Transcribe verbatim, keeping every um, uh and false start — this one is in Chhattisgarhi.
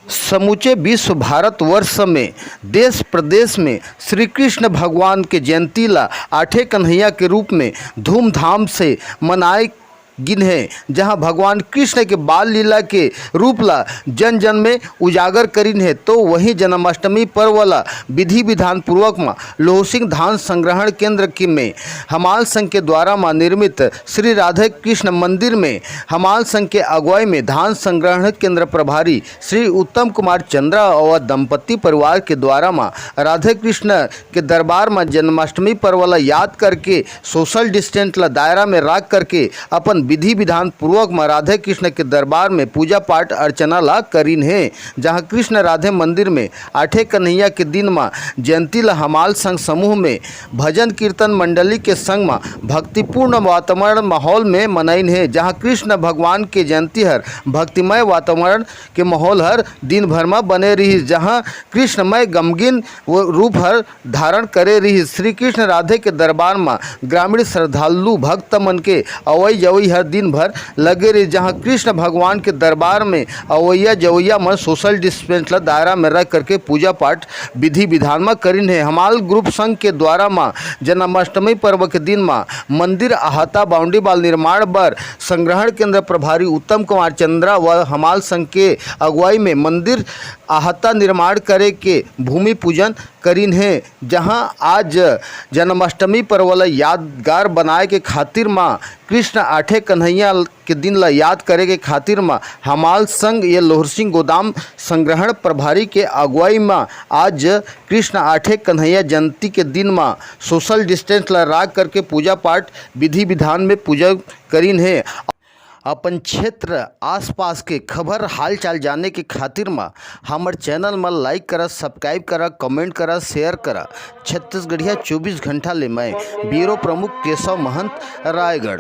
समूचे विश्व भारतवर्ष में देश प्रदेश में श्री कृष्ण भगवान के जयंती ला आठे कन्हैया के रूप में धूमधाम से मनाए गिन हे, जहां भगवान कृष्ण के बाल लीला के रूप ला जन जन में उजागर करिन हे। तो वहीं जन्माष्टमी पर्व ला विधि विधान पूर्वक म लोहसिंग धान संग्रहण केंद्र के में हमाल संघ के द्वारा म निर्मित श्री राधे कृष्ण मंदिर में हमाल संघ के अगुवाई में धान संग्रहण केंद्र प्रभारी श्री उत्तम कुमार चंद्रा और दंपति परिवार के द्वारा म राधे कृष्ण के दरबार म जन्माष्टमी पर्व ला याद करके सोशल डिस्टेंस ला दायरा में राख करके अपन विधि विधान पूर्वक म राधे कृष्ण के दरबार में पूजा पाठ अर्चना ला करिन हे, जहां कृष्ण राधे मंदिर में आठे कन्हैया के दिन म जयंती ला हमाल संघ समूह में भजन कीर्तन मंडली के संग म भक्तिपूर्ण वातावरण माहौल में मनाइन हे, जहां कृष्ण भगवान के जयंती हर भक्तिमय वातावरण के माहौल हर दिन भर म बने रिहिस, जहां कृष्णमय गमगीन वो रूप हर धारण करे रिहिस। श्री कृष्ण राधे के दरबार म ग्रामीण श्रद्धालु भक्त मन के अवई जवई हर दिन भर लगे रिहिस, जहां कृष्ण भगवान के दरबार में अवैया जवैया मन सोशल डिस्टेंस ला दायरा में रख करके पूजा पाठ विधि विधान म करिन हे। हमाल ग्रुप संघ के द्वारा म जन्माष्टमी पर्व के दिन म मंदिर अहाता बाउंड्री वाल निर्माण बर संग्रहण केंद्र प्रभारी उत्तम कुमार चंद्रा व हमाल संघ के अगुवाई में मंदिर अहाता निर्माण करे के भूमि पूजन करिन हे, जहां आज जन्माष्टमी पर्व ला यादगार बनाए के खातिर म कृष्ण आठे कन्हैया के दिन ला याद करे के खातिर म हमाल संघ ये लोहरसिंह गोदाम संग्रहण प्रभारी के अगुवाई म आज कृष्ण आठे कन्हैया जयंती के दिन म सोशल डिस्टेंस ला राख करके पूजा पाठ विधि विधान में पूजा करिन हे। अपन क्षेत्र आसपास के खबर हालचाल जाने के खातिर म हमर चैनल म लाइक करा, सब्सक्राइब करा, कमेंट करा, शेयर करा। छत्तीसगढ़िया चौबीस घंटा ले मैं ब्यूरो प्रमुख केशव महंत, रायगढ़।